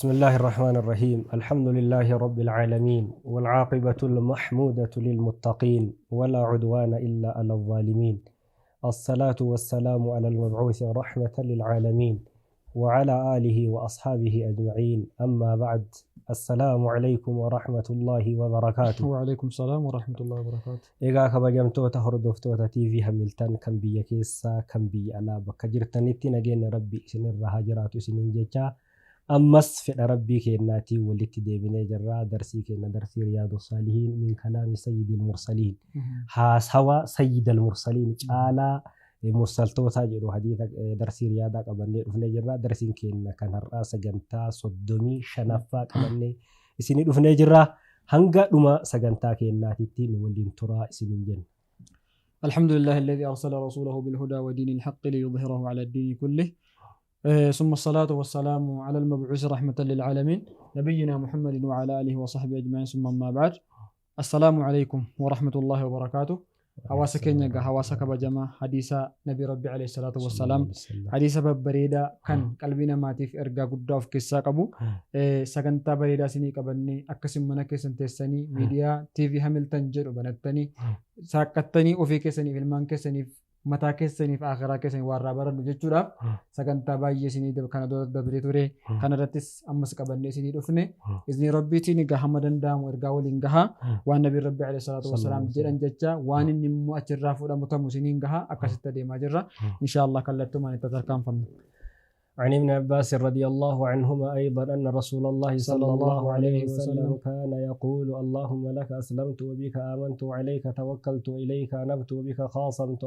بسم الله الرحمن الرحيم، الحمد لله رب العالمين، والعاقبة المحمودة للمتقين، ولا عدوان إلا على الظالمين، الصلاة والسلام على المبعوث رحمة للعالمين وعلى آله وأصحابه أجمعين، أما بعد، السلام عليكم ورحمة الله وبركاته. وعليكم السلام ورحمة الله وبركاته. Egaa kabajamtoota hordoftoota TV Hamiltan kan biyya keessaa kan biyya alaa bakka jirtanitti, nageenya Rabbii isinirra haa jiraatu isiniin jechaa, ammas fedha Rabbii kennaatiin walitti deebinee jirra. Darsii keenya, darsii Riyaadu Saalihiin min kalaami sayyidil mursaliin, haasawa sayyidal mursaliin, caalaa mursaltootaa jedhu, hadiisa darsii riyaadaa qabannee dhufnee jirra. Darsiin keenya kan har'aa sagantaa 35ffaa qabannee isinii dhufnee jirra. Hanga dhuma sagantaa keenyaatitti nu waliin turaa isiniin jenna. الحمد لله الذي أرسل رسوله بالهدى ودين الحق ليظهره على الدين كله، ثم الصلاة والسلام على المبعوث رحمة للعالمين نبينا محمد وعلى آله وصحبه أجمعين، ثم أما بعد، السلام عليكم ورحمة الله وبركاته. Hawaasa keenya egaa, hawaasa kabajamaa, hadiisa nabii Rabbi alayhi salaatu wassalaam, hadiisa babbareedaa kan qalbii namaatiif ergaa guddaa of keessaa qabu, sagantaa bareedaa isinii qabannee, akkasin mana keessan teessanii miidiyaa TV Hamilton jedhu banattanii saaqqattanii ofii keessaniif, ilmaan keessaniif, mataa keessaniif, akhiraa keessaniif waan irraa barannu jechuudhaaf sagantaa baay'ee isinii kana dura dabree ture. Kanarrattis ammas qabannee isinii dhufne. Iznii Rabbiitiin egaa hamma danda'amu ergaa waliin gahaa, waan nabiin Rabbi alayhi salaatu wassalaam jedhan jecha, waan inni immoo achirraa fudhamu tamu isiniin gahaa akkasitti adeemaa jirra. Inshaallah kallattumaan itti tarkaanfannu. عن ابن عباس رضي الله عنهما أيضا أن رسول الله صلى الله عليه وسلم كان يقول: اللهم لك أسلمت، وبك آمنت، وعليك توكلت، وإليك أنبت، وبك خاصمت،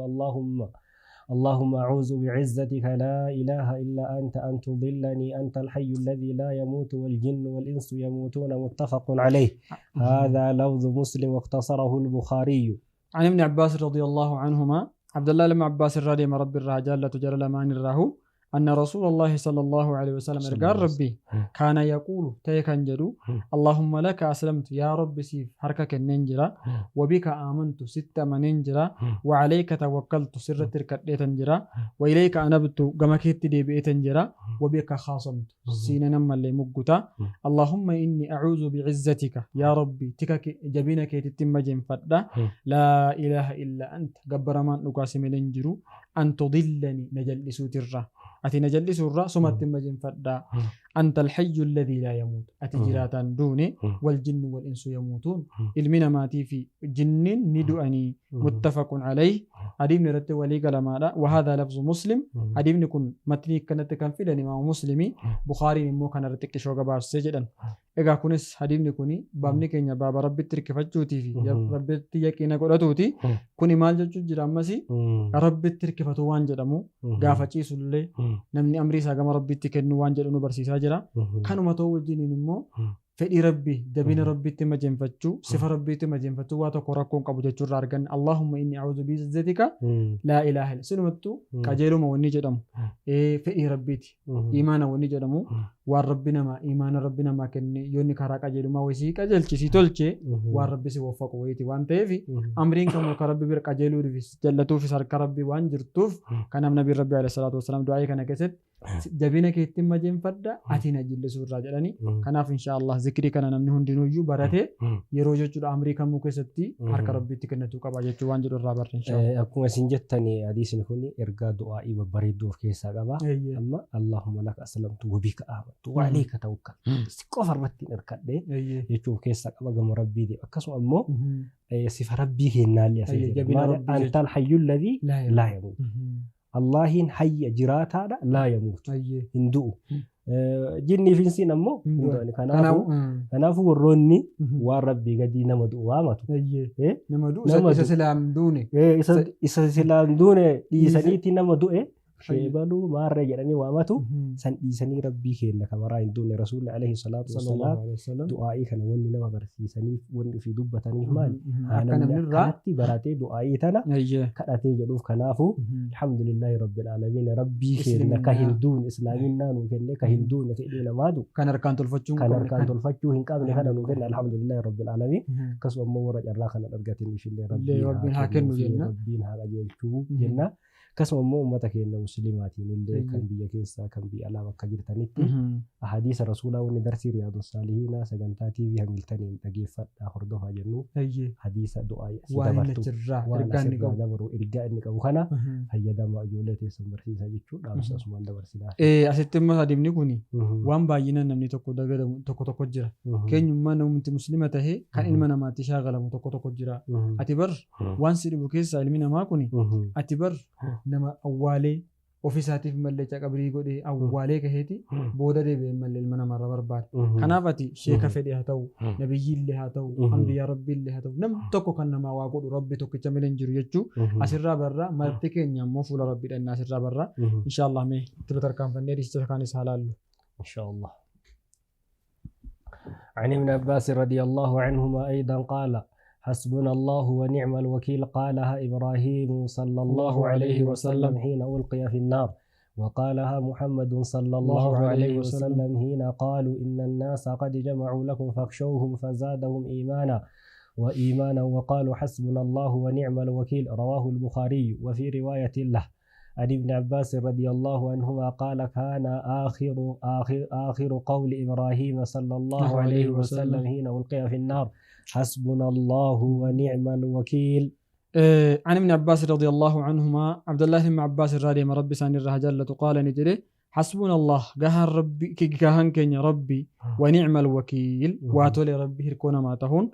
اللهم أعوذ بعزتك لا إله إلا أنت أن تضلني، أنت الحي الذي لا يموت والجن والإنس يموتون. متفق عليه. هذا لفظ مسلم واختصره البخاري. عن ابن عباس رضي الله عنهما، عبد الله لما عباس الرادي رب الرجال تجرى لمان الراهو، أن رسول الله صلى الله عليه وسلم، قال ربي، كان يقول تيكن جدو: اللهم لك أسلمت، يا رب سيف حركة الننجرة، وبك آمنت، ست مننجرة، وعليك توكلت، سر تركت، وإليك أنبت، قمكت دي بيتنجرة، وبك خاصمت، سينا نما اللي مقتا، اللهم إني أعوذ بعزتك، يا ربي تكك جبينك تتم جنفدا، لا إله إلا أنت، قبر من نقاسم لنجرو، أن تضلني، نجلس ترى ati na jallisuurraa sumatti majinfadhaa، أنت الحي الذي لا يموت، ati jiraataan duune، والجن والإنس يموتون، ilmi namaatii fi jinniin ni du'anii. متفق عليه، hadiifni irratti walii galamaadha. وهذا لفظ مسلم، hadiifni kun matnii kanatti kan fidan imaamu Muslimii, Bukaariin immoo kana irratti xiqqishoo gabaabsee jedhan. Egaa kunis hadiifni kuni baabni keenya baaba Rabbitti hirkifachuutii fi Rabbitti yaqiina godhatuuti. Kuni maal jechuu jira ammasii? Rabbitti hirkifatu waan jedhamu, gaafa ciisullee namni amrii isaa gama Rabbitti kennu waan jedhu nu barsiisaa jira. Kanuma ta'uu wajjiniin immoo fedhii Rabbii, jabina Rabbitti majeenfachuu, sifa Rabbiitti majeenfachuu waa tokko rakkoon qabu jechuurraa arganna. اللهم إني أعوذ بعزتك لا إله إلا، sinumattuu qajeeluma wanni jedhamu fedhii Rabbiiti. Imaana wanni jedhamu waan Rabbi namaa, imaana Rabbi namaa kenne, yoo inni karaa qajeelumaa wayisii qajeelchisii tolchee, waan Rabbi si waffaqu wayiiti waan ta'eef, amriin kamuu ka Rabbi bira qajeeluufis jallatuufis harka Rabbi waan jirtuuf, kanaaf nabiin Rabbi alayhi salaatu wasalaam du'aa'ii kana keessatti jabina keetti majeenfadha, ati na jillisuu irraa jedhanii. Kanaaf inshaallah zikrii kana namni hundinuyyuu baratee yeroo jechuudha amrii kamuu keessatti harka Rabbiitti kennatuu qaba jechuu waan jedhu irraa barre inshaallah. Akkuma isin jettani, hadiisni kun ergaa du'aa'ii babbareedduu of keessaa qaba. Amma اللهم لك أسلمت وبك آمنت وعليك توكلت, si qofa irratti hin hirkadhe jechuu of keessaa qaba, gama Rabbii deema. Akkasuma immoo sifa Rabbii kennaallee asii jira. Jabina Maali? Rabbii. أنت الحي الذي لا لا يموت. Allahiin hayya, jiraataadha, لا يموت, hin du'u. Jinnii fi insiin ammoo hin du'ani. Kanaafuu warroonni waan Rabbii gadii nama du'u waamatu. Nama du'u Nama isa du'u. silaan duune. Isa silaan duune dhiisaniiti nama du'e sheebaluu maarree jedhanii waamatu. San dhiisanii Rabbii keenya kamaraa hin duune, Rasuulli alayhi salaatu Sallallahu wassalaam alaihi wasallam. du'aa'ii kana wanni nama barsiisaniif, wanni ofii dubbataniif maali? Haa Akka namni namni irraa akkanatti baratee du'aa'ii tana kadhatee jedhuuf. Kanaafuu alhamdulillahi rabbil aalamiin, Rabbii keenya ka hin Islaaminaa. duune, islaaminaa nuu kenne, ka hin duune, fedhii namaa du'u Kan harkaan tolfachuu hin kan qabne harkaan tolfachuu hin qabne kana nuu kenne, alhamdulillahi rabbil aalamiin. Akkasuma immoo warra carraa kana argataniif illee Illee Rabbiin haa kennu kennuufi jenna. Rabbiin haa qajeelchuu jenna. Akkasuma immoo uummata keenya Muslimaatiin illee kan biyya keessaa kan biyya alaa bakka jirtanitti hadiisa rasuulaa wanni darsii Riyaadu Saalihiinaa sagantaa TV Hamiltaniin dhageeffadhaa hordofaa jennu hadiisa du'aa asii Waan inni dabartu achirraa waan ergaa inni asirraa qabu. dabaru ergaa inni qabu kana fayyadamaa ijoollee teessan barsiisaa jechuu dhaamsa asumaan dabarsinaa. Asitti immoo hadiisni kun waan baay'inaan namni tokko dagatamu tokko tokko jira. Keenyummaa namni muslima tahee kan ilma namaatti shaagalamu tokko tokko jira. Ati bar waan si dhibu keessaa ilmi namaa kun ati bar nama awwaalee ofiisaatiif mallecha qabrii godhee awwaalee gaheeti booda deebi'ee mallee ilma namarra barbaada. Kanaaf ati sheeka fedhe haa ta'u, nabiyyiillee haa ta'u, ambiyaa rabbiillee haa ta'u, namni tokko kan namaa waa godhu rabbi tokkicha malee hin jiru jechuu asirraa barraa marti keenya immoo fuula rabbii dhannaa asirraa barraa. Inshaallah mee itti tarkaanfannee dhiisicha kaanis haa laallu. إن شاء الله. عن ابن عباس رضي الله عنهما أيضا قال حسبنا الله ونعم الوكيل قالها إبراهيم صلى الله عليه وسلم حين ألقي في النار، وقالها محمد صلى الله عليه وسلم حين قالوا إن الناس قد جمعوا لكم فاخشوهم فزادهم إيمانا وإيمانا وقالوا حسبنا الله ونعم الوكيل، رواه البخاري. وفي رواية له عن ابن عباس رضي الله عنهما قال كان آخر آخر آخر قول إبراهيم صلى الله عليه وسلم حين ألقي في النار حسبنا الله ونعم الوكيل. عن ابن عباس رضي الله عنهما عبد الله بن عباس الرادي ربي سان الرهجلة قال نجري حسبنا الله جهن ربي جهن كن ربي ونعم الوكيل واتولي ربي هركونا ما تهون.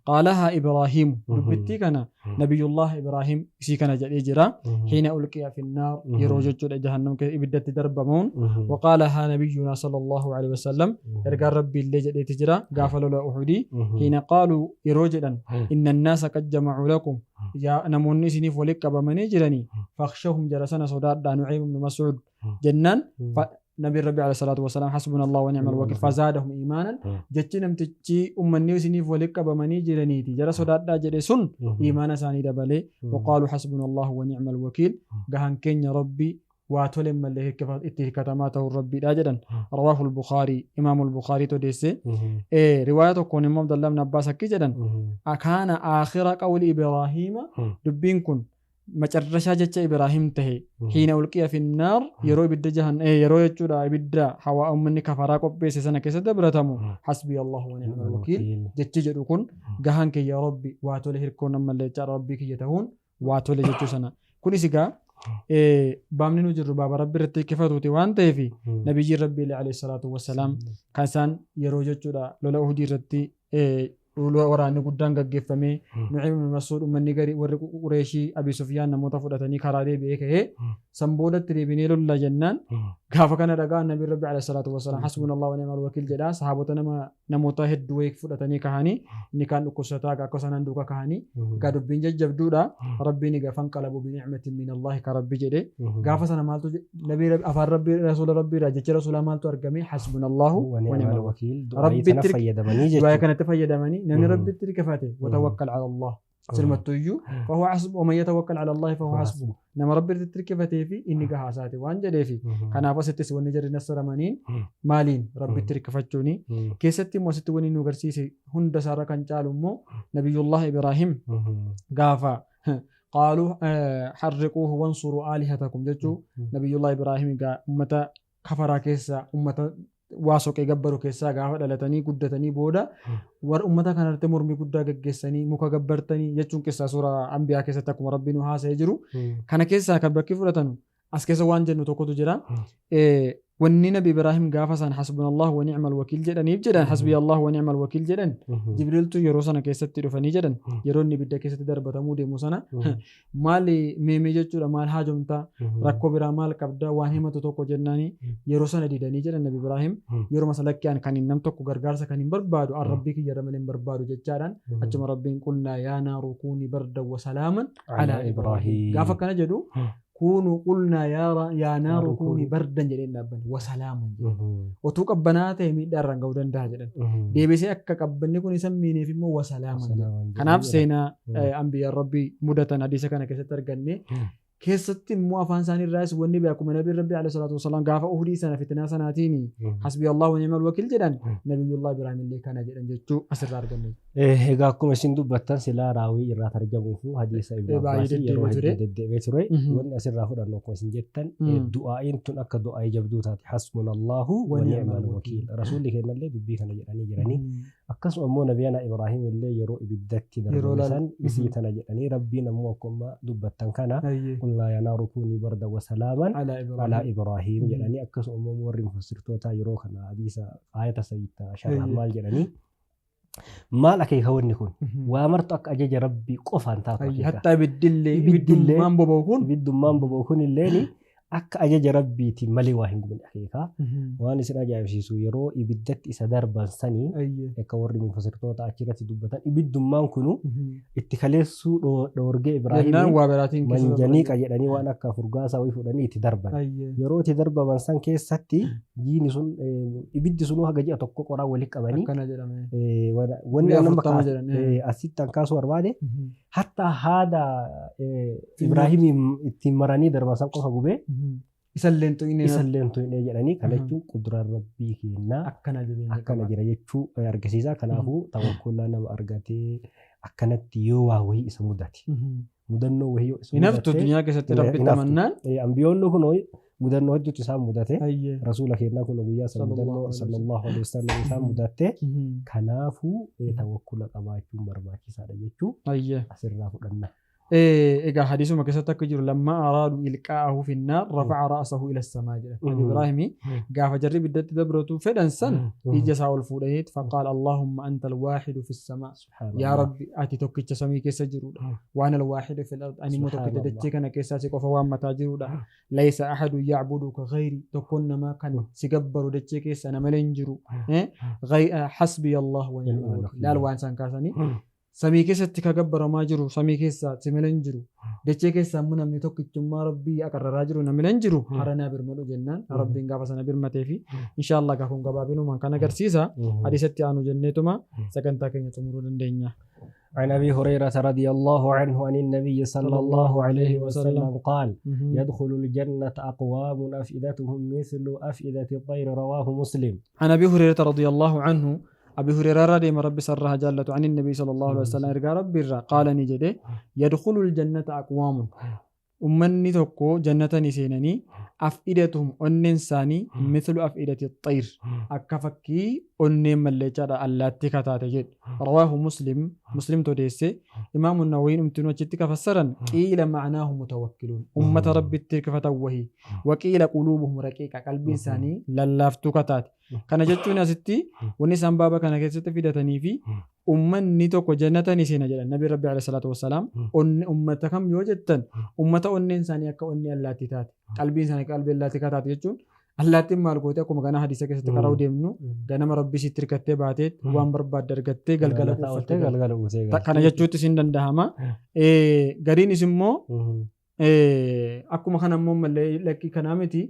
قالها إبراهيم ربتي كان نبي الله إبراهيم سي كان جرا حين ألقي في النار يروج جهنم إبدت درب مون. وقالها نبينا صلى الله عليه وسلم إرجع ربي اللي جدي تجرا قافلوا له أحدي حين قالوا يروجدا إن الناس قد جمعوا لكم يا نموني سنيف ولك بمني جراني فاخشوهم جرسنا صداد نعيم بن مسعود جنان نبي ربي عليه الصلاة والسلام حسبنا الله ونعم الوكيل فزادهم إيمانا جتنا متجي أمني سنيف ولك بمني جرانيتي جرس صداد جرسون إيمانا ساني دبلي وقالوا حسبنا الله ونعم الوكيل جهن كن ربي واتولم اللي اتهكتماته ربي راجدا. رواه البخاري إمام البخاري تدسي رواية كون إمام عبد الله بن عباس كجدا أكان آخر قول إبراهيم دبين كن مچرشا جچ إبراهيم تهي حين ألقي في النار يروي بالدجهن يروي جودا بدا هوا أمني كفرا قبيس سنة كيسة برتمو حسبي الله ونعم الوكيل جچ جدو كن جهن كي يا ربي واتولي هركون أما اللي ربي كي يتهون واتولي جچ سنة كوني سيغا baamni nu jirru baaba rabbi irratti hirkifatuuti waan ta'eef nabiyyiin rabbi alayhi salaatu wassalaam kan isaan yeroo jechuudha lola Uhudii irratti waraanni guddaan gaggeeffamee Nu'aym ibn Mas'uud uummanni garii warri Qureeshii Abi Sufyaan namoota fudhatanii karaa deebi'ee ka'ee san boodatti deebinee lolla jennaan gaafa kana dhagaa nabiyyiin rabbi alayhi salaatu wassalaam hasbunallahu wa ni'mal wakiil jedhaa sahaabota namoota hedduu wayii fudhatanii kahanii inni kaan dhukkubsataa akka sanaan duuka kahanii egaa dubbiin jajjabduudha rabbiin egaa fanqalabu binicmatin min Allahi ka rabbi jedhe gaafa sana maaltu nabii afaan rabbi rasuula rabbiirraa jecha rasuulaa maaltu argame hasbunallahu wa ni'mal wakiil du'aa kanatti fayyadamanii namni rabbitti hirkifate watawakkal ala Allah سلمتويو فهو حسب ومن يتوكل على الله فهو حسبه نما ربي تركفته في إني جهازاتي وان جدي في كان أبغى وني جري نصر مانين مالين ربي تركفتوني كيستي موستي وني نوغرسيسي هند سارة كان چالمو نبي الله إبراهيم غافا قالوا حرقوه وانصروا آلهتكم جتو نبي الله إبراهيم أمة كفرا كيسا أمة waasoo gabbaru keessaa gaafa dhalatanii guddatanii booda warra uummata kanarratti mormii guddaa gaggeessanii muka gabbartanii jechuun keessaa suuraa Anbiyaa keessatti akkuma rabbiin nu haasa'ee jiru kana keessaa kan bakki fudhatan as keessa waan jennu tokkotu jira. Wanni Nabi Ibraahim gaafa san hasbunallahu wa ni'mal wakiil jedhaniif jedhan hasbiyallahu wa ni'mal wakiil jedhan Jibriiltu yeroo sana keessatti dhufanii jedhan yeroo inni ibidda keessatti darbatamuu deemu sana maali meemee jechuudha maal haajomtaa rakkoo biraa maal qabdaa waan himatu tokko jennaani yeroo sana didanii jedhan Nabi Ibraahim yeroo masalakkiyaan kan nam tokko gargaarsa kan hin barbaadu an rabbii kiyya malee hin barbaadu jechaadhaan achuma rabbiin qulnaa yaa naaru kuuni bardan wa salaaman alaa Ibraahim gaafa akkana jedhu كونوا قلنا يا نار كوني بردا جدًا دابن وسلاما وتو قبناته مي دارن غودن ده جدًا ديبسي اكا قبني كون يسميني في مو وسلاما كناف سينا انبياء ربي مدتن حديث كان كيست ارغني Keessatti immoo afaan isaanii irraas wanni beeku akkuma nabiin rabbi alayhi salaatu wasalaam gaafa uhudii sana fitnaa sanaatiin hasbi Allah wa ni'mal wakiil jedhan nabiyyullah Ibraahim illee kana jedhan jechuu asirraa arganne. Egaa akkuma isin dubbattan silaa raawwii irraa tarjamuufu hadiisa Ibn Baay'ee Abbaas yeroo deddeebi'ee ture. hedduu deddeebi'ee ture. Wanni asirraa fudhannu akkuma isin jettan du'aa'iin tun akka du'aa'ii jabduu taate hasbunallahu wa ni'mal wakiil. Rasuulli keenyallee dubbii kana jedhanii jiranii. Akkasuma immoo nabiyana Ibraahim illee yeroo ibiddatti Yeroo darbame laal- san isii tana jedhanii rabbiin ammoo akkuma dubbattan kana Ayyee. qulnaa yaa naaru kuunii barda wa salaaman Alaa alaa Ibraahim. Ibraahim jedhanii akkasuma immoo warri mufassirtootaa yeroo kana hadiisa aayata sayitta sharhan maal jedhanii maal akeeka wanni kun waa martu akka ajaja rabbii qofaan taatu Ayyee. akeeka. Hattaa ibiddillee Ibiddillee. ibiddummaan boba'u kun. Ibiddummaan boba'u kun illeen akka ajaja rabbiitiin malee waa hin gubne akeeka. Waan isin ajaa'ibsiisu yeroo ibiddatti isa darban sanii Ayyee. akka warri mufassirtoota achirratti dubbatan ibiddummaan kunu itti kaleessuu dhoorgee Jennaan Ibraahimiin waa biraatiin keessa manjaniiqa jedhanii waan akka furgaasaa wayii fudhanii itti darban. Ayyee. Yeroo itti darbaman san keessatti jiini sun ibiddi sunuu haga ji'a tokko qoraan walitti qabanii Akkana jedhame. wanni Guyyaa nama 40 jedhan. asitti an kaasuu barbaade hatta haada Ibraahimiin ittiin maranii darban san qofa gubee Isalleen tuqinee isallee hin tuqne jedhanii kana Mhm. jechuun quduraan rabbii kennaa akkana jabeenya akkana qaba. jira jechuu argisiisa. Kanaafuu tawakkulaa nama argatee akkanatti yoo waa wayii isa mudate mudannoo wayii yoo isa Hinaftu mudate addunyaa keessatti rabbitti hinaftu. amannaan. Ambiyoonni kun mudannoo hedduutu isaan mudate. Ayyee. Rasuula keenyaa kun guyyaa san Sallallahu mudannoo alaihi sallallahu alaihi wasallam isaan mudatte. Kanaafuu tawakkula qabaachuun barbaachisaadha jechuu Ayyee. asirraa fudhanna. Egaa hadiisuma keessatti akka jiru lammaa araadu ilqaa'ahu finnaar rafa'a ra'sahu ila samaa jedha. Nabi Ibraahimi gaafa jarri ibiddatti dabratu fedhan san ija isaa ol fuudhaniit faqaala Allahumma anta alwaahidu fi samaa. Yaa Rabbi ati tokkicha samii keessa jirudha. Waan alwaahidu fil ard ani immoo tokkicha Subhaanallah. dachee kana keessaa si qofa waan mataa jirudha. Laysa ahadu yacbuduka ghayri tokkoon namaa kan si gabbaru dachee keessa nama malee hin jiru. Hasbiya Allah wa ni'mal wakiil. Laal waan isaan kaasanii. Samii keessatti ka gabbaramaa jiru samii keessa si malee hin jiru. Dachee keessa immoo namni tokkichummaa rabbii aqarraraa jiru namni malee hin jiru. Hara naa birmadhu jennaan rabbiin gaafa sana birmatee fi inshaallah gaafa kun gabaabinumaan kan agarsiisa. Hadiisatti aanu jenneetuma sagantaa keenya xumuruu dandeenya. عن أبي هريرة رضي الله عنه عن النبي صلى الله عليه وسلم قال يدخل الجنة أقوام أفئدتهم مثل أفئدة الطير رواه مسلم. عن أبي هريرة رضي الله عنه أبي هريرة رضي ربي سرها جلت عن النبي صلى الله عليه وسلم إرجع ربي الرا قال نجده يدخل الجنة أقوام أمني توكو جنة نسينني أفئدتهم أنن ساني مثل أفئدة الطير أكفكي أنن ملجأ اللاتي كتاتجد رواه مسلم مسلم توديسي إمام النووي أمتنو جتك فسرا قيل معناه متوكلون أمة ربي الترك فتوهي وقيل قلوبهم رقيقة قلبي ساني للافتو كتات kana jechuun asitti wanni isaan baaba kana keessatti fidatanii fi ummanni tokko jannata ni seena jedhan nabi rabbi alayhi salaatu wassalaam onne ummata kam yoo jettan ummata onneen isaanii akka onnee allaattii taate qalbiin isaanii qalbii allaattii taate jechuun allaattiin maal goote akkuma kana hadiisa keessatti karaa deemnu ganama rabbii sitti hirkattee baatee waan barbaadde argattee galgala kuufattee galgala uutee kana jechuutti sin danda'ama. Gariinis immoo akkuma kana immoo malee lakkii kanaa miti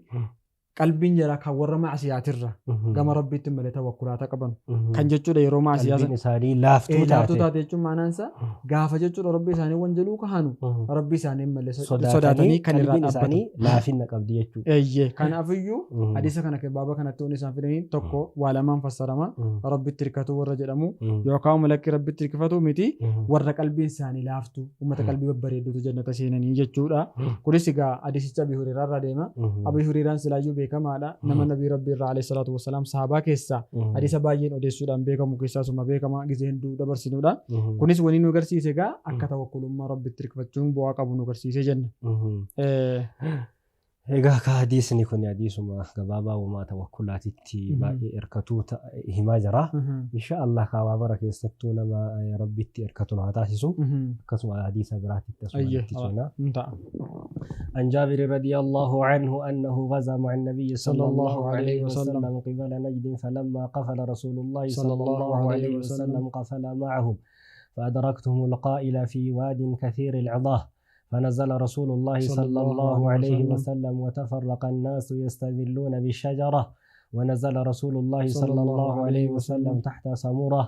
qalbiin jara kan warra macsiyaatirra gama rabbiitti malee tawakkulaata qaban kan jechuudha yeroo maasiyaa Qalbiin isaanii laaftuu laaftuu taate. taate jechuun maanaan isaa gaafa jechuudha rabbi isaanii wanjaluu kahanu rabbi isaanii malee sodaatanii Sodaatanii kan irraa qalbiin dhaabbatan. isaanii laafina qabdi jechuudha. Eeyyee kanaafiyyuu hadiisa kana baaba kanatti wanni isaan fidanii tokko waa lamaan fassarama rabbitti hirkatu warra jedhamu yookaan malakki rabbitti hirkifatu miti warra qalbiin isaanii laaftu uummata qalbii babbareedduutu jannata seenanii jechuudha. Kunis egaa hadiisicha Abii Huriiraa irraa deema. Abii Huriiraan silaayyuu beekamaadha. Nama Nabii Rabbii irraa alayhi salaatu wassalaam sahabaa keessaa hadiisa baay'een odeessuudhaan beekamu keessaa suma beekama gizee hedduu dabarsinuudha. Kunis wani nu agarsiise egaa akka tawakkulummaa rabbitti hirkifachuun bu'aa qabu nu agarsiise jenna. Egaa ka hadiisni kun hadiisuma gabaabaa uumaa tawakkulaatitti baay'ee hirkatuu himaa jira. Insha Allah kaawaa bara keessattuu nama rabbitti hirkatu nu haa taasisu. Akkasuma hadiisa biraatitti asuma Ayyee, itti ceena. ni ta'a. عن جابر رضي الله عنه أنه غزا مع النبي صلى الله عليه وسلم قبل نجد فلما قفل رسول الله صلى الله عليه وسلم قفل معهم فأدركتهم القائل في واد كثير العظاه فنزل رسول الله صلى الله عليه وسلم وتفرق الناس يستذلون بالشجرة ونزل رسول الله صلى الله عليه وسلم تحت سمرة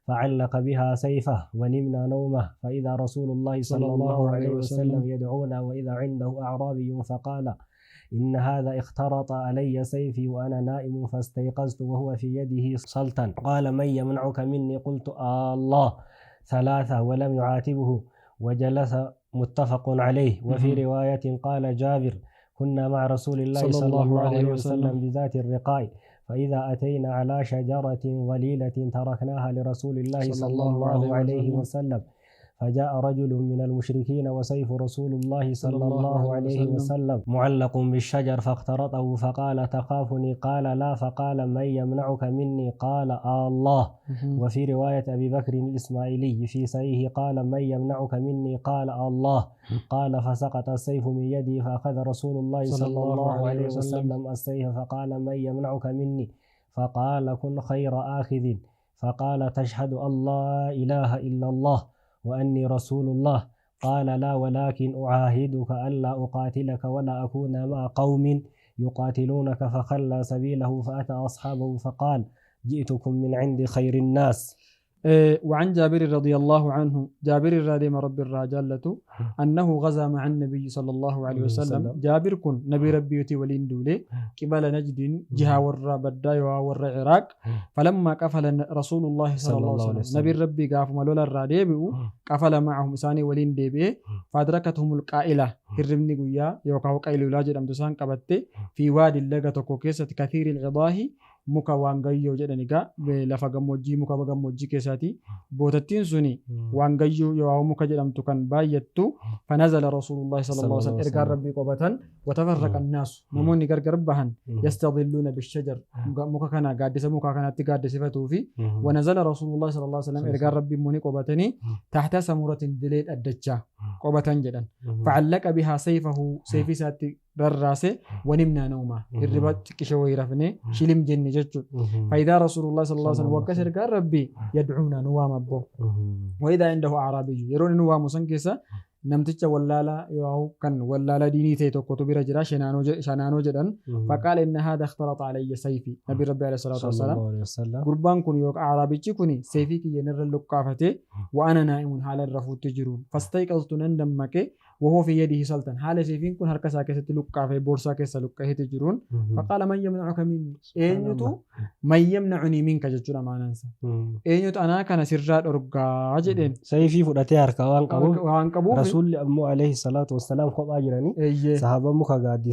فعلق بها سيفه ونمنا نومه، فإذا رسول الله صلى الله عليه وسلم يدعونا وإذا عنده أعرابي فقال إن هذا اخترط علي سيفي وأنا نائم فاستيقظت وهو في يده سلطا، قال من يمنعك مني؟ قلت الله ثلاثة، ولم يعاتبه وجلس. متفق عليه. وفي رواية قال جابر كنا مع رسول الله صلى الله عليه وسلم بذات الرقاع، فإذا أتينا على شجرة ظليلة تركناها لرسول الله صلى الله عليه وسلم، فجاء رجل من المشركين وسيف رسول الله صلى الله عليه وسلم معلق بالشجر فاخترطه فقال تخافني؟ قال لا. فقال من يمنعك مني؟ قال الله. وفي رواية أبي بكر الإسماعيلي في صحيحه قال من يمنعك مني؟ قال الله. قال فسقط السيف من يدي فأخذ رسول الله صلى الله عليه وسلم السيف فقال من يمنعك مني؟ فقال كن خير آخذ. فقال تشهد أن لا إله إلا الله وأني رسول الله؟ قال لا، ولكن أعاهدك ألا أقاتلك ولا أكون مع قوم يقاتلونك. فخلى سبيله فأتى أصحابه فقال جئتكم من عند خير الناس. وعن جابر رضي الله عنه، جابر رضي رب الرجالة أنه غزا مع النبي صلى الله عليه وسلم. جابر كن نبي ربي ولين دولي قبل نجد جهة ور بداية ور عراق. فلما قفل رسول الله صلى الله عليه وسلم نبي ربي قاف ملول الراديبي قفل معهم ساني ولين ديبي فأدركتهم القائلة هرمني قويا يوقعوا قيل ولاجد أمتسان قبتي في وادي اللقة كوكيسة كثير العضاه muka waangayyoo jedhan egaa lafa gammoojjii muka gammoojjii keessaati bootattiin suni waangayyoo yoo muka jedhamtu kan baay'attu. fanazala rasuulullahi sallallahu alaihi wasallam ergaan rabbii qobatan watafarraqa annaasu namoonni gargar bahan yastadilluuna bishajar muka kana gaaddisa muka kanatti gaaddisifatuu fi wanazala rasuulullahi sallallahu alaihi wasallam ergaan rabbii immoo ni qobatanii tahta samuratin dilee dhaddachaa qobatan jedhan. facallaqa bihaa sayfahu sayfii isaatti rarraase wanimnaa nauma hirriba xiqqishe wayii rafne shilim jenne jechuudha. Faayidaa rasuulullah sallallahu alaihi wasallam wakkas ergaan rabbii yadcuuna nu waama abboo. Wayidaa indahu acraabiyyu yeroo inni nu waamu san keessa namticha wallaalaa yoo kan wallaalaa diinii ta'e tokkotu bira jira shanaanoo jedhan. Faqaala inna haadha ikhtalaxa alayya sayfi nabi rabbi alayhi salaatu wassalaam gurbaan kun yookaan acraabichi kun sayfii kiyya irra luqqaafate wa ana naa'imun haala irra fuutti jiruun fastayqaztu nan dammaqe وهو في يده سلطان حال سيفين كن هركا ساكسة لقا في بورسا كيسة لقا هي تجرون. فقال من يمنعك مني؟ أينتو من يمنعني منك جتنا ما ننسى أينتو أنا كان سرات أرجع جدًا سيفي فرتي هركا وان قبو رسول أمو عليه الصلاة والسلام خب أجرني صحابة مخا قاعد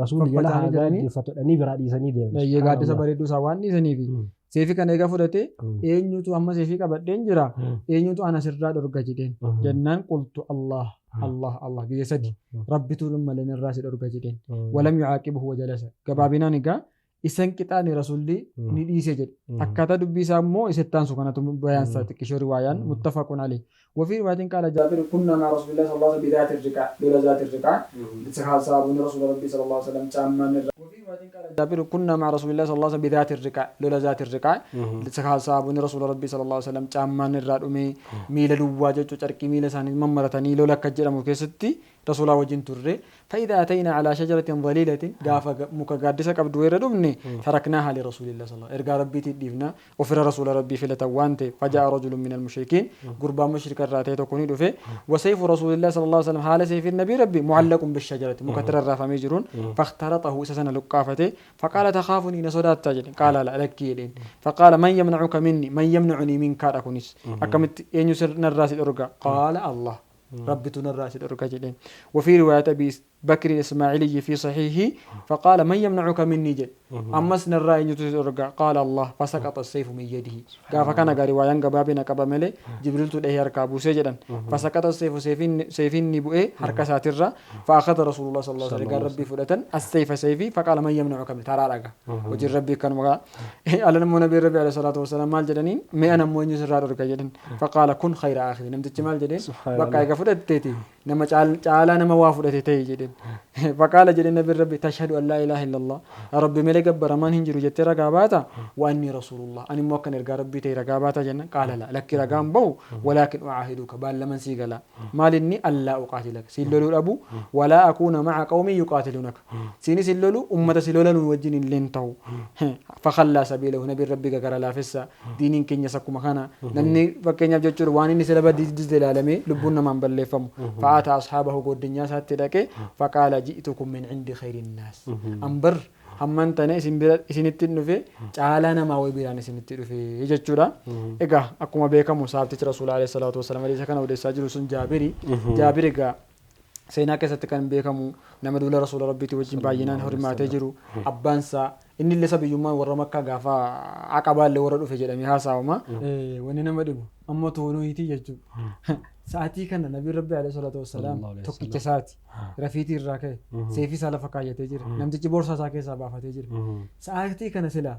رسول يلا قاعد فترني برادي سني ديم يي قاعد سبريدو سواني سني في seefi kana egaa fudhate eenyutu amma seefii qabadheen jira eenyutu ana sirraa dhorga jedheen jennaan qultu Allah Allah Allah gizee sadi rabbitu malee irraa si dhorga jedheen walam yucaaqibuhu wajalasa gabaabinaan egaa isan qixaani rasuulli ni dhiise jedhe akkaataa dubbii isaa immoo isatti aansu kanatu bayaansa xiqqishoo riwaayaan muttafaqun alayhi. وفي رواية قال جابر كنا مع رسول الله صلى الله عليه وسلم بذات الرقاع لولا ذات الرقاع صحابون رسول ربي صلى الله عليه وسلم تامان. وفي رواية قال جابر كنا مع رسول الله صلى الله عليه وسلم بذات الرقاع لولا ذات الرقاع صحابون رسول ربي صلى الله عليه وسلم تامان الرادومي ميل دوا جچو چرقي ميل ساني ممرتني لولا كجدمو كيستي رسول الله وجن تري. فإذا أتينا على شجرة ظليلة قاف مكقادسة قبض ويردمني تركناها لرسول الله صلى الله عليه وسلم إرقى ربي تديفنا وفر رسول ربي في لتوانته. فجاء رجل من المشركين قربا مشرك الراتي تكوني دفه وسيف رسول الله صلى الله عليه وسلم حال سيف النبي ربي معلق بالشجرة مكتر الرافة ميجرون فاخترطه أساسا لقافته فقال تخافني نصدات تاجل قال لا لك فقال من يمنعك مني من يمنعني منك أكونيس أكمت أن يسرنا الراس الأرقى قال الله ربتنا الراس الأرقى جدين. وفي رواية أبي بكر الإسماعيلي في صحيحه فقال من يمنعك مني جد أمسنا الرأي الأرقى قال الله فسقط السيف من يده قال فكان رواية قبابنا قباملي جبريل تدهي أركابو سجدا فسقط السيف سيفين نبؤه حركة ساترة فأخذ رسول الله صلى الله عليه وسلم قال ربي فلة السيف سيفي فقال من يمنعك من ترى لك وجل ربي كان وقع على النبي ربي عليه الصلاة والسلام مال جدنين ما أنا مو ينزل الأرقى جدن فقال كن خير آخر نمت مال جدين بقى فلتتي نما تعالى نما وافلتتي جدن. jedheen. Faqaala jedheen nabiin Rabbi tashhadu an laa ilaaha illallah Rabbi malee gabbaramaan hin jiru jettee ragaa baata wa annii rasuulullah ani immoo akkan ergaa Rabbii ta'e ragaa baata jennaan qaala laa lakki ragaa hin bahu walaakin ucaahiduka baallaman sii gala maal inni allaa uqaatilaka siin loluu dhabu walaa akuuna maca qawmin yuqaatilunaka siinis hin lolu ummata si lolanuu wajjin illee hin ta'u fakallaa sabiilahu nabiin Rabbi gara laafessa diiniin keenyas akkuma kana namni fakkeenyaaf jechuudha waan inni sila badii ilaalamee lubbuun namaan balleeffamu fa'aata ashaabahu goddinyaa isaatti dhaqe faqaala ji'tukum min cindi khayrin naas an bar hamman tane isin bira isinitti dhufe caalaa namaa wayi biraan isinitti dhufe jechuudha. Egaa akkuma beekamu saabtichi rasuula alayhi salaatu wasalaam hadiisa kana odeessaa jiru sun Jaabiri. Jaabir egaa seenaa keessatti kan beekamu nama duula rasuula rabbiitii wajjin baay'inaan hirmaatee jiru abbaan isaa inni illee sabiyyummaan warra makkaa gaafa aqabaallee warra dhufe jedhamee haasa'ama. Wanni nama dhibu amma toonuutii jechuudha. Sa'aatii kana nabiin rabbi alayhi salaatu wassalaam tokkicha isaati. Rafiitii irraa ka'e seefii isaa lafa kaayyatee jira. Namtichi boorsaa isaa keessaa baafatee jira. Sa'aatii kana silaa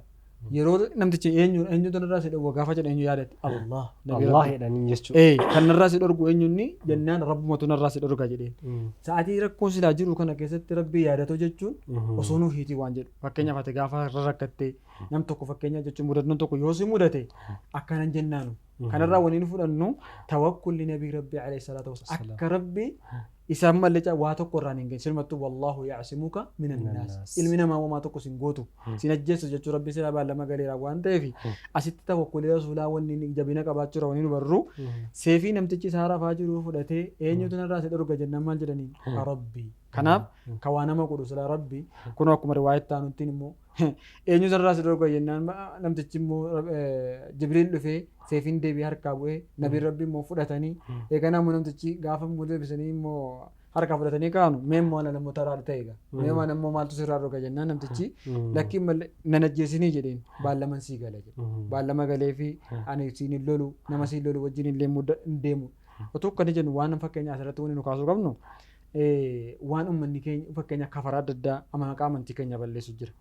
yeroo namtichi eenyu eenyutu narraa si dhowwa gaafa jedhu eenyu yaadate Allah. Allah jedhanii jechuudha. Kan narraa si dhorgu eenyunni jennaan rabbumatu narraa si dhorga jedheen. Sa'aatii rakkoon silaa jiru kana keessatti rabbii yaadatoo jechuun osoo nuuf hiitii waan jedhu. Fakkeenyaaf ati gaafa irra rakkattee nam tokko fakkeenyaaf jechuun mudannoon tokko yoo si mudate akkanan jennaanu. Kanarraa waliin fudhannu tawakkulli nabii rabbii alayhi salaatu wasalaam akka rabbi isaan mallee waa tokko irraan hin geenye silumattuu wallaahu ya'simuka minan naas ilmi namaa homaa tokko sin gootu sin ajjeessu jechuu rabbi silaa baallama galeera waan ta'eef asitti tawakkulli rasuulaa wanni jabina qabaachuudha wanni nu barru seefii namtichi isaa rafaa jiru fudhatee eenyutu narraa si dhorga jennaan maal jedhaniin rabbi kanaaf ka waa nama godhu silaa rabbi kunoo akkuma riwaayatti aanuttiin immoo eenyu sarraa si dhorga jennaan namtichi immoo Jibriil dhufee seefiin deebi'ee harkaa bu'ee nabiin rabbi immoo fudhatanii eeganaa immoo namtichi gaafa immoo deebisanii immoo harkaa fudhatanii kaanu mee immoo ana namoota irraa ta'e egaa mee waan immoo maaltu sirraa dhorga jennaan namtichi lakkiin malee nan ajjeesinii jedheen baallaman sii gala jedhe baallama galee fi ani siin hin lolu nama siin lolu wajjin illee hin deemu otoo akkana jennu waan fakkeenya asirratti wanni nu kaasuu qabnu waan uummanni keenya fakkeenya kafaraa adda addaa maqaa amantii keenya balleessu jira.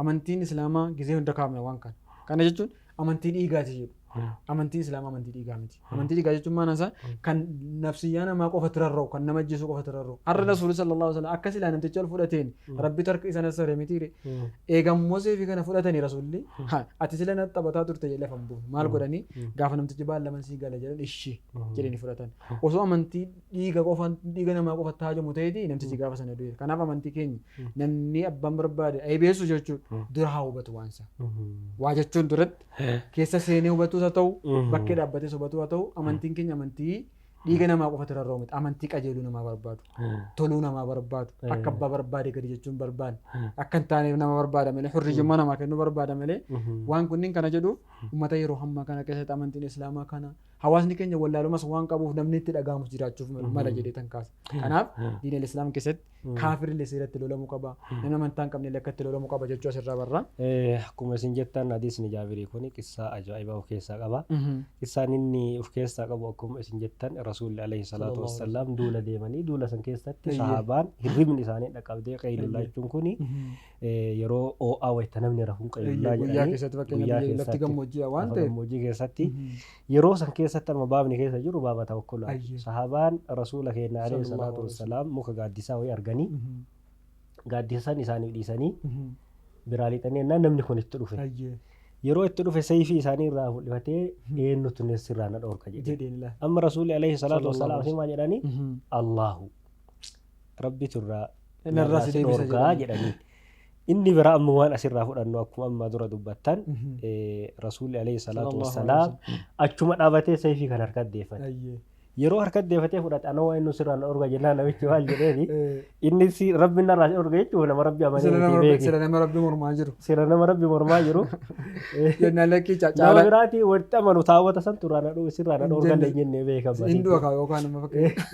Amantiin Islaamaa gizee hunda kaafna waan kana. Kana jechuun amantii dhiigaati jedhu. Amantiin Islaamaa amantii dhiigaa miti. Amantii dhiigaa jechuun maal isaa kan nafsiyyaa namaa qofatti rarra'u kan nama ajjeesuu qofatti rarra'u. Har'a Rasuulli sallallahu alaihi wasallam akka silaa namticha ol fudhateen Rabbi harka isa nassare mitiire. Eegammoo seefii kana fudhatanii Rasuulli ati sila na taphataa turte jedhee lafa hin buufne. Maal godhanii gaafa namtichi baallaman sii gala jedhan ishii jedhanii fudhatan. Osoo amantii dhiiga qofaan dhiiga namaa qofatti haajamu ta'eeti namtichi gaafa sana du'e. Kanaaf amantii keenya namni abbaan barbaade aybeessu jechuudha dura haa hubatu waan isaa. Waa jechuun duratti keessa seenee hubatus haa ta'u bakkee dhaabbatees hubatu haa ta'u amantiin keenya amantii dhiiga namaa qofatti rarra'u miti amantii qajeeluu namaa barbaadu toluu namaa barbaadu akka abbaa barbaade gadi jechuun barbaade akka hin taaneef nama barbaada malee hurriyyummaa namaa kennuu barbaada malee waan kunniin kana jedhuuf uummata yeroo hammaa kana keessatti amantiin islaamaa kana hawaasni keenya wallaalumas waan qabuuf namni itti dhaga'amus jiraachuuf mala jedhee tan kaasa. Kanaaf diin al-islaam keessatti kaafirri seeratti lolamuu qaba. Namni amantaa hin qabne illee akka itti lolamuu qaba jechuu asirraa barra. Akkuma isin jettan hadiisni Jaabirii kun qissaa ajaa'ibaa of keessaa qaba. Qissaan inni of keessaa qabu akkuma isin jettan Rasuulli alayhi salaatu wassalaam duula deemanii duula san keessatti sahaabaan hirribni isaanii dhaqqabdee qaylullaa jechuun kuni yeroo oo'aa wayita namni rafuun qaylullaa jedhanii guyyaa keessatti fakkeenyaaf lafti gammoojjii waan ta'eef gammoojjii keessatti yeroo san keessatti amma baabni keessa jiru baaba tawakkulaa sahaabaan rasuula keenya alayhi salaatu wassalaam muka gaaddisaa wayii arganii gaaddisa san isaaniif dhiisanii biraa lixanii jennaan namni kun itti dhufe. Yeroo itti dhufe sayfii isaanii irraa mul'ifatee eenyutu sirraa na dhorka jedhe. Amma rasuulli alayhi salaatu wassalaam asii maal jedhanii Allahu rabbitu irraa narraa si deebisa dhorkaa jedhanii. Inni biraa amma waan asirraa fudhannu akkuma amma dura dubbattan rasuulli alayhi salaatu wassalaam achuma dhaabatee sayfii kan harkatti deeffate. Yeroo harkatti deeffatee fudhate anoo waan inni sirraa na dhorka jennaan namichi maal jedheeni inni si rabbi narraa si dhorka jechuun nama rabbi amanee miti beeki. Sila nama rabbi mormaa jiru. Sila nama rabbi mormaa jiru. Jennaan lakkii Nama caala. biraatii walitti amanu taawwata san turraa na dhorka sirraa na dhorka hin jennee beekama. Hin du'a kaa yookaan nama fakkeenya.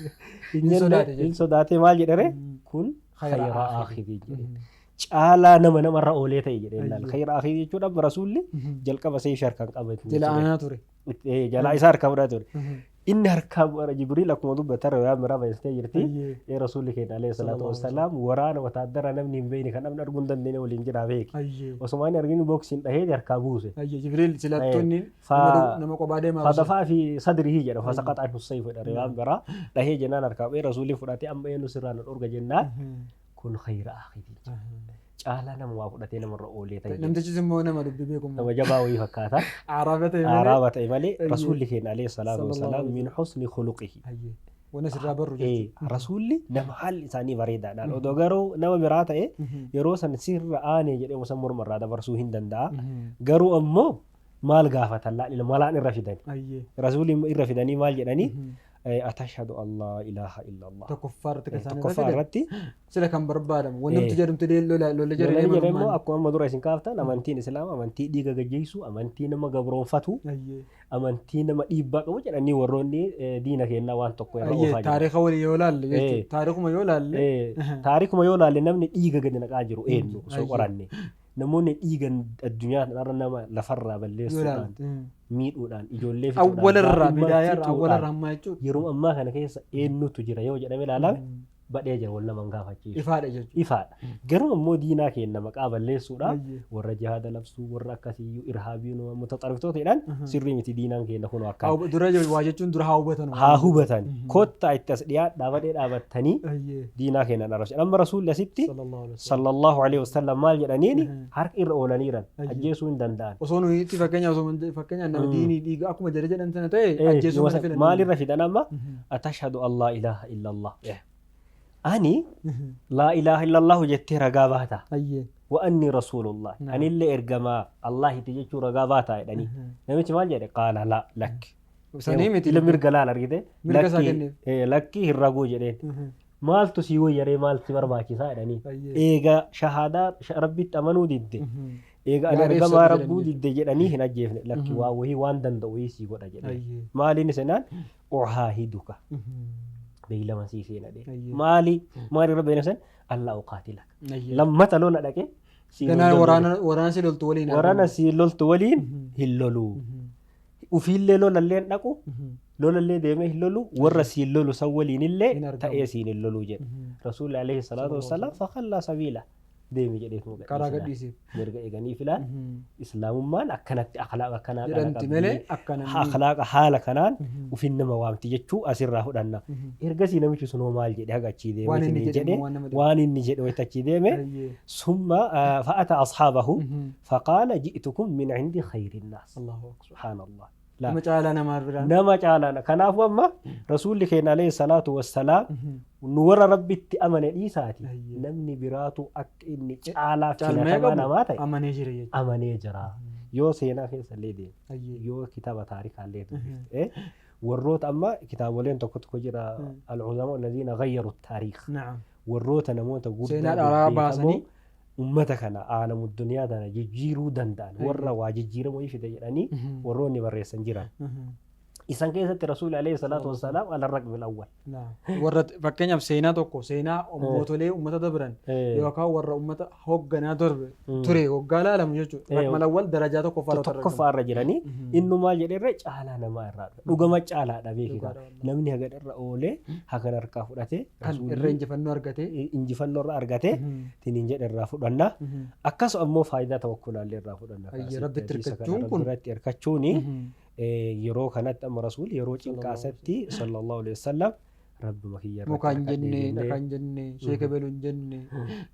Hin Hin sodaate jenne hin sodaate maal jedhere kun Khayra khayra aakhidii. aakhidii jedhe. Caalaa nama namarra oolee ta'e jedhee ilaala. Khayra aakhidii jechuun amma rasuulli jalqaba seefii harkaan qabate. Jala aanaa ture. Jalaa isaa harkaa fudhate ture. Inni harkaa bu'ara Jibriil akkuma dubbata riwaayaa biraa baay'istee jirti. Rasuulli keenya alayhi salaatu wassalaam waraana wataadara namni hin beekne kan namni arguu hin dandeenye waliin jira beeki. Osuma inni arginu boksiin dhahee harkaa buuse. Jibriil silattoonni nama kophaa deemaa. Fadafaa fi sadrihi jedha fasaqaxa anhu sayfu jedha riwayaan biraa dhahee jennaan harkaa bu'ee rasuulli fudhatee amma eenyu sirraa nu dhorga jennaan kun khayra akhiiti. Caalaa nama waa fudhatee namarra oolee ta'e. Namtichis immoo nama dubbii beeku. Nama jabaa wayii fakkaata. Araaba ta'e malee. Araaba ta'e malee rasuulli keenya alayhi salaatu wassalaam min husni khuluqihi. Wanni asirraa barru jechuudha. Rasuulli nama haalli isaanii bareedaadhaan odoo garuu nama biraa ta'e yeroo san sirra aanee jedhee osoo mormarraa dabarsuu hin danda'a. Garuu ammoo maal gaafatan laal malaan irra fidani. Rasuulli irra fidanii maal jedhanii atashhadu Allah ilaaha illallah. Tokkoffaa irratti kan isaan irra Tokkoffaa fidan. irratti Sila kan barbaadamu. Wanni nuti jedhamtu lola lolli jedhanii jedhe immoo akkuma amma dura isin kaaftan amantiin islaama amantii dhiiga gaggeessu amantii nama gabroonfatu amantii nama dhiibbaa qabu jedhanii warroonni diina kennaa waan tokko irra oofaa jiran. Taariika walii yoo laalle jechuudha. Taariikuma yoo laalle. Taariikuma yoo laalle namni dhiiga gadi naqaa jiru eenyu osoo qoranne namoonni dhiiga addunyaa kanarra nama lafarraa Yoo balleessuudhaan laalle. miidhuudhaan ijoollee fixuudhaan Awwalarraa daa'imman bidaayaarraa fixuudhaan awwalarraa ammaa jechuudha. yeroo ammaa kana keessa eenyutu jira yoo jedhame ilaalame badhee jira wal nama hin gaafachiisu. Ifaadha jechuudha. Ifaadha. Garuu ammoo diinaa keenya maqaa balleessuudhaaf warra jihaada labsuu warra akkasiiyyuu irhaabii mutaxariftoota jedhan sirrii miti diinaan keenya kun akka. Dura waa jechuun dura haa hubatan. Haa hubatan. Kottaa itti as dhiyaadhaa badhee dhaabattanii diinaa keenya arrabsan. Amma rasuulli asitti sallallahu alaihi wasallam maal jedhaniini harka irra oolaniiran ajjeesuu hin danda'an. Osoo nuyi itti fakkeenyaaf nama diinii dhiiga akkuma jedhe jedhan sana ta'e ajjeesuu mana filan. Maalirra fidan amma atashhadu Allah ilaaha illallah. Ani laa ilaaha illallah jettee ragaa baata. Wa anni rasuulullah. Anillee ergamaa Allahitti jechuu ragaa baata jedhanii. Namichi maal jedhe qaala laa lakki. Sanii miti. Ila mirga laal argite. Mirga isaa kenneef. Lakki hin raguu jedheen. Maaltu sii wayyaree maaltu si barbaachisaa jedhanii. Eega shahaadaa rabbitti amanuu didde. Eega ani ergamaa rabbuu didde jedhanii hin ajjeefne. Lakki waa wayii waan danda'u wayii sii godha jedhee. Maaliin isinaan ucaahiduka. Beeylama sii seena dhee. Maali maali irra beeylama sen Allah uqaatilaka. Lammata lola dhaqee. Ganaa waraana si loltu waliin. Waraana si loltu waliin hin lolu. Ufiillee lolallee hin dhaqu. Lolallee deemee hin lolu. Warra siin lolu san waliinillee ta'ee siin hin lolu jedhe. Rasuulli alayhi salaatu wassalaam fakallaa sabiila. Deemi jedhee nu Karaa gadhiisee. Mirga eeganii filaan islaamummaan akkanatti akhlaaqa akkanaa kana Jedhamti malee akka namni. Akhlaaqa haala kanaan ufin nama waamti jechuu asirraa fudhanna. Ergasii namichi sun hoo maal jedhe haga achii deeme Waan inni isiniin jedhe jedhe waan nama dhibu. waan inni jedhe wayita achii deeme summa fa'ata ashaabahu faqaala ji'tukum min cindi khayri nnaas. Allahu akbar. Subhaanallah. Nama caalaa namaa biraan. Nama caalaa kanaafuu amma rasuulli keenya alayhi salaatu wassalaam nu warra rabbitti amane dhiisaati namni biraatu akka inni caalaa filatamaa namaa ta'e amanee jira jechuudha. Amanee jira. Yoo seenaa keessa illee deeme yoo kitaaba taarikaa illee dubbifte warroota amma kitaaboleen tokko tokko jira al-ulamaa allaziina ghayyaru taariikh warroota namoota guddaa Seenaa dharaa baasanii ummata kana aalamu duniyaa tana jijjiiruu danda'an warra waa jijjiirama wayii fide jedhanii warroonni barreessan jiran. Isan keessatti rasuulli alayhi salaatu wassalaam ala raqmi al-awwal. Warra fakkeenyaaf seenaa tokko seenaa mootolee uummata dabran yookaan warra uummata hoogganaa darbe ture hoggaa laalamu jechuudha. Raqma al-awwal darajaa tokkoffaa irra tokkoffaa irra jiranii innumaa jedheerra caalaa namaa irraa dhufe. Dhugama caalaadha beekita. Namni haga irra oolee hagan harkaa fudhatee kan irra injifannoo argatee injifannoo irra argatee tiniin jedhe irraa fudhanna. Akkasuma ammoo faayidaa tawakkulaallee irraa fudhanna. Rabbitti hirkachuun kun irratti hirkachuuni yeroo kanatti amma rasuul yeroo cinqaasatti sallallahu alaihi wasallam rabbuma kiyya irratti Mukaan jenne dhakaan jenne sheeka beluun jenne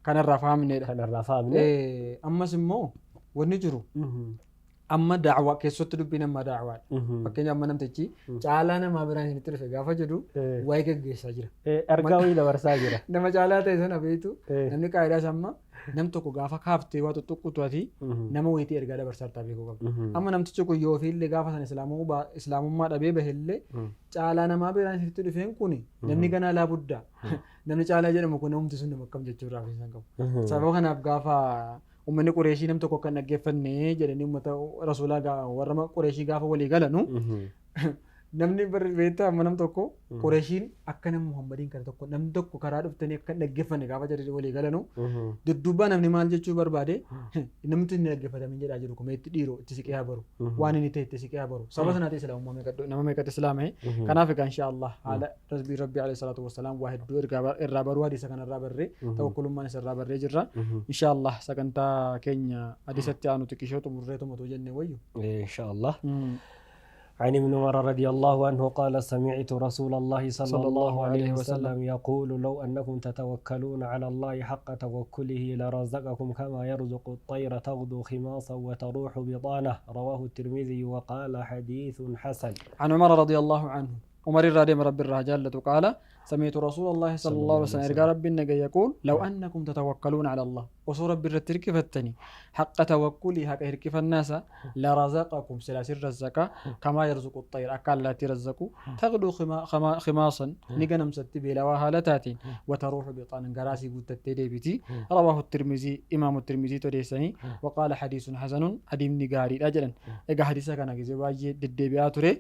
kanarraa fahamnedha. Kanarraa fahamne. Ammas immoo wanni jiru amma daawwaa keessatti dubbiin amma daawwaadha. Fakkeenyaaf amma namtichi caalaa namaa biraan isinitti dhufe gaafa jedhu waa'ee gaggeessaa jira. Ergaa wayii dabarsaa jira. Nama caalaa ta'e sana beektu namni qaayidaa isaa amma nam tokko gaafa kaaftee waa tuttuqqutu ati nama wayitii ergaa dabarsaa jirtaa beekuu qabda. Amma namtichi kun yoo ofiillee gaafa sana islaamummaa dhabee bahellee caalaa namaa biraan isinitti dhufeen kun namni ganaa laa buddaa. Namni caalaa jedhamu kun namumti sun nama akkam jechuudhaaf isaan qabu. Sababa kanaaf gaafa uummanni Qureeshii nam tokko kan dhaggeeffanne jedhanii uummata rasuulaa warra Qureeshii gaafa walii galanu Namni beektaa amma nam tokko Qureeshiin akka nama Muhammadiin kana tokko namni tokko karaa dhuftanii akka hin dhaggeeffanne gaafa jedhanii walii galanu dudduubaa namni maal jechuu barbaade namni hin dhaggeeffatamin jedhaa jiru kuma itti dhiiroo itti siqee haa baru waan inni ta'e itti siqee haa baru saba sanaa ta'e islaamummaa meeqa nama meeqatti islaama'e kanaaf egaa insha Allah haala rasbii rabbii alayhi salaatu wassalaam waa hedduu irraa baruu hadiisa kanarraa barree tawakkulummaan isa irraa barree jirra insha Allah sagantaa keenya hadiisatti aanu xiqqishoo xumurree tumatu jenne wayyu. Insha Allah. عن ابن عمر رضي الله عنه قال سمعت رسول الله صلى الله عليه وسلم يقول لو أنكم تتوكلون على الله حق توكله لرزقكم كما يرزق الطير تغدو خماصا وتروح بطانة رواه الترمذي وقال حديث حسن. عن عمر رضي الله عنه عمر الرادي رب الرجال قال سمعت رسول الله صلى الله عليه وسلم قال رب النبي يقول لو أنكم تتوكلون على الله وصور رب الرترك فتني حق توكلي حق هركف الناس لرزقكم سلاسل رزقا كما يرزق الطير أكل لا ترزقوا تغدو خماصا نجنم ستبي لواها لتاتي وتروح بطان قراسي قلت رواه الترمذي إمام الترمذي تديسني وقال حديث حسن حديث نجاري أجلا إجا حديث كان جزء واجي ددبياتوري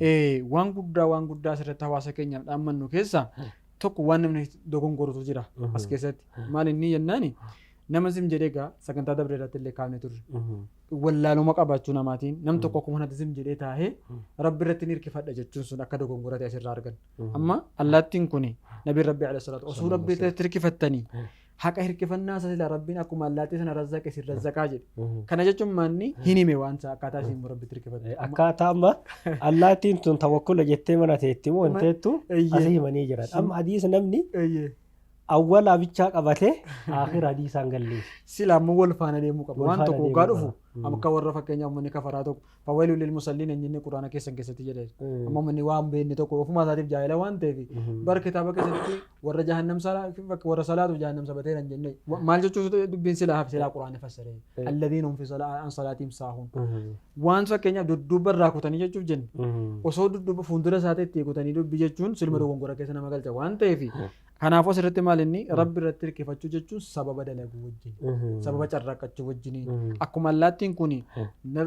إيه وان قدرة وان قدرة سرتها واسكين أمن نكسا tokko waan namni dogongorutu jira as keessatti maal inni jennaani nama zim jedhee egaa sagantaa dabre irratti illee kaafne turre wallaaluma qabaachuu namaatiin nam tokko akkuma kanatti zim jedhee taa'ee rabbi irratti ni hirkifadha jechuun sun akka dogongora ta'e asirraa argan. Amma allaattiin kuni nabiin rabbi alayhi salaatu osoo rabbi irratti hirkifattanii haqa hirkifannaa isa silaa rabbiin akkuma allaattii sana razzaqe sin razzaqaa jedhe. Kana jechuun maanni hin hime waan isaa akkaataa isiin rabbitti hirkifatte. Akkaataa amma allaattiin tun tawakkula jettee mana teetti moo hin teettu asii himanii jiran. Amma hadiisa namni awwala bichaa qabatee aakhira hadiisaan galleessu. Sila ammoo wal faana deemuu qaba. Waan tokko hoggaa dhufu akka warra fakkeenyaaf uummanni kafaraa tokko fawailu lil musalliin hin jenne quraana keessan keessatti jedhe. Amma uummanni waan beekne tokko ofuma isaatiif jaahila waan ta'eef bara kitaaba keessatti warra jahannam warra salaatu jahannam sabateera hin jenne. Maal jechuun dubbiin silaa hafe silaa quraana fassaree. Alladhiina hum fi an salaatiim saahuun. Waan fakkeenyaaf dudduuba irraa kutanii jechuuf jenne. Osoo dudduuba fuuldura isaatti itti kutanii dubbi jechuun silma dogongora keessa nama galcha waan ta'eef. Kanaafuu asirratti maal inni rabbi irratti hirkifachuu jechuun sababa dalaguu wajjin sababa carraaqqachuu wajjin akkuma allaattiin kun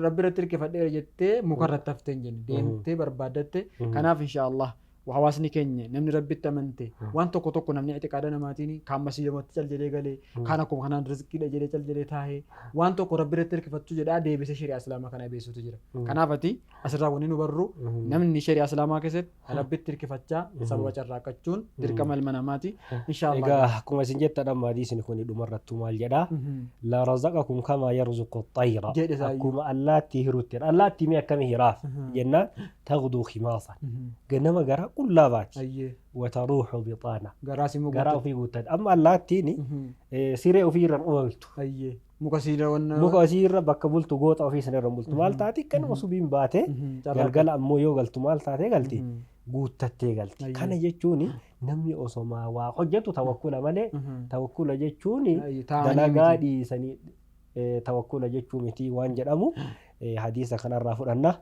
rabbi irratti hirkifadheera jettee muka irratti haftee hin jenne deemtee barbaaddatte. Kanaaf insha Allah hawaasni keenya namni rabbitti amante waan tokko tokko namni itiqaada namaatiin kaan masiihumatti cal jedhee galee kaan akkuma kanaan rizqiidha jedhee cal jedhee taa'ee waan tokko rabbi irratti hirkifachuu jedhaa deebisee shari'aa islaamaa kana beeksisutu jira. Kanaaf ati asirraa wanni nu barru namni shari'aa islaamaa keessatti rabbitti hirkifachaa sababa carraaqqachuun dirqama ilma namaati. Insha Allah. Egaa akkuma isin jettan amma hadiisni kun dhumarrattuu maal jedhaa? La razaqakum kama yarzuqu at-tayra. Jedhe isaayyuu. Akkuma allaattii hirutti. Allaattii mee akkamii hiraaf? Jennaan tagduu khimaasan. Ganama gara qullaa baati. Wataruuxu bixaana. Garaa simuu Garaa guuttatti. ofii guuttatti. Amma allaattiin siree ofii irra ooltu. Muka siirra wanna Muka siirra bakka bultu goota ofii sana irra bultu. Maal taate kanuma subiin baatee galgala ammoo yoo galtu maal taatee galti? Guuttattee galti. Kana jechuun namni osoo waa hojjetu tawakkula malee tawakkula jechuun Taa'anii dalagaa miti. dhiisanii tawakkula jechuu miti waan jedhamu hadiisa kanarraa fudhanna.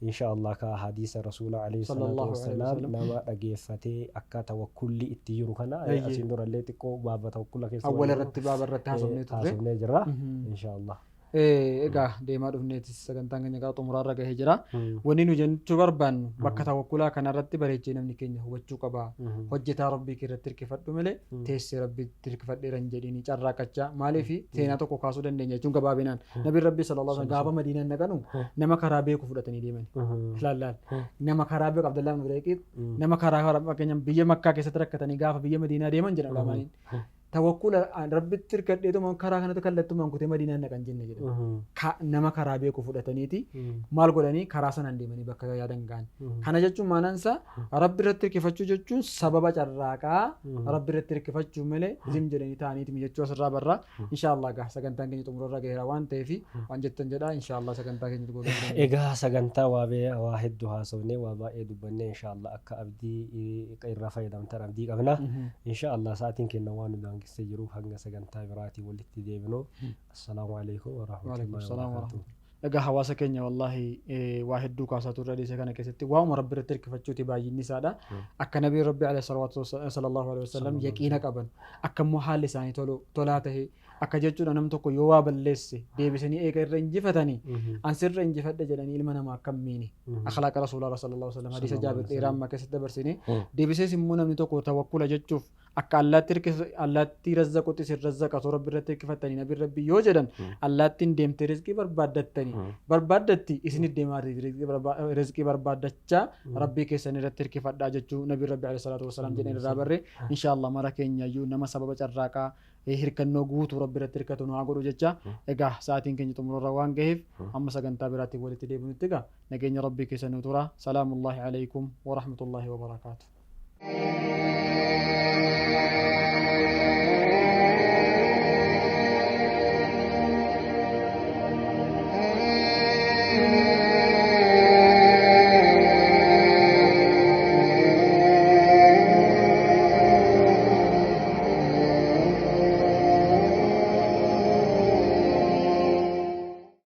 Insha Allah ka hadiisa Rasuula alayhi salaatu Sallallahu alayhi wassalaam wasallam. nama dhageeffatee akka tawakkulli itti jiru kana asiin durallee xiqqoo baaba tawakkula keessa Awwala waan jiru, irratti baaba irratti haasofnee turre. haasofnee jirra. Insha Allah. Egaa deemaa dhufneetis sagantaan keenya gara xumuraarra gahee jira. Wanni nu jechuu barbaannu bakka tawakkulaa kanarratti bareechee namni keenya hubachuu qaba. Hojjetaa rabbii kee irratti hirkifadhu malee teessee rabbiitti hirkifadheera hin jedhiini carraaqqachaa. Maaliif seenaa tokko kaasuu dandeenya jechuun gabaabinaan. Nabiin rabbii sallallahu alaihi wasallam gaafa Madiinaan dhaqanu nama karaa beeku fudhatanii deeman. Laal laal. Nama karaa beeku Abdallaa ibn Bureeqiit nama karaa fakkeenyaaf biyya Makkaa keessatti rakkatanii gaafa biyya Madiinaa deeman jedha ulamaaniin. Tawakkula rabbitti hirkadheetuma karaa kanatti kallattumaan kutee Madiinaan dhaqan jenne jedha. Nama karaa beeku fudhataniiti maal godhanii karaa sanaan deemanii bakka yaadan ga'an. Kana jechuun maanaan isaa rabbi irratti hirkifachuu jechuun sababa carraaqaa rabbi irratti hirkifachuu malee zim jedhanii taa'aniiti mijachuu asirraa barraa. Insha Allah gaa sagantaan keenya xumurarra gaheera waan ta'eef waan jettan jedhaa insha Allah sagantaa keenya xumurarra gaheera. Egaa sagantaa waa hedduu haasofnee waa baay'ee dubbannee insha Allah akka abdii irraa fayyadamtan abdii qabna. Insha Allah sa'aatiin kenna waan nu daangessee jiruuf hanga sagantaa biraatiin walitti deebinu. Assalaamu alaikum wa Wa alaikum rahmatullahi wa salaam wa barakatuh. rahmatullahi. Egaa hawaasa keenya wallaahi waa hedduu kaasaa turre hadiisa kana keessatti waa'uma Rabbi irratti hirkifachuuti baay'inni isaadha. Akka nabiin Rabbi alayhi salawaatu sallallahu alayhi wasallam yaqiina qaban akka immoo haalli isaanii tolaa tahe akka jechuudha nam tokko yoo waa balleesse deebisanii eega irra injifatanii an sirra injifadhe jedhanii ilma namaa akka hin miine akhlaaqa rasuulaa sallallahu alayhi wasallam hadiisa Jaabir dheeraa ammaa keessatti dabarsine deebisees immoo namni tokko tawakkula jechuuf Akka allaatti hirkisa allaattii razzaqutti isin razzaqa osoo Rabbi irratti hirkifattanii nabiin Rabbii yoo jedhan allaattiin deemtee rizqii barbaaddattanii barbaaddatti isinit deemaatii rizqii barbaaddachaa Rabbii keessan irratti hirkifadhaa jechuu nabiin Rabbi alayhi salaatu wassalaam jedhan irraa barre inshaa Allah mara keenyayyuu nama sababa carraaqaa hirkannoo guutuu Rabbi irratti hirkatu nu haa godhu jecha egaa sa'aatiin keenya xumurarra waan gaheef amma sagantaa biraatiin walitti deebinutti egaa nageenya Rabbii keessa nu tura salaamullaahi alaykum warahmatullaahi wabarakaatu.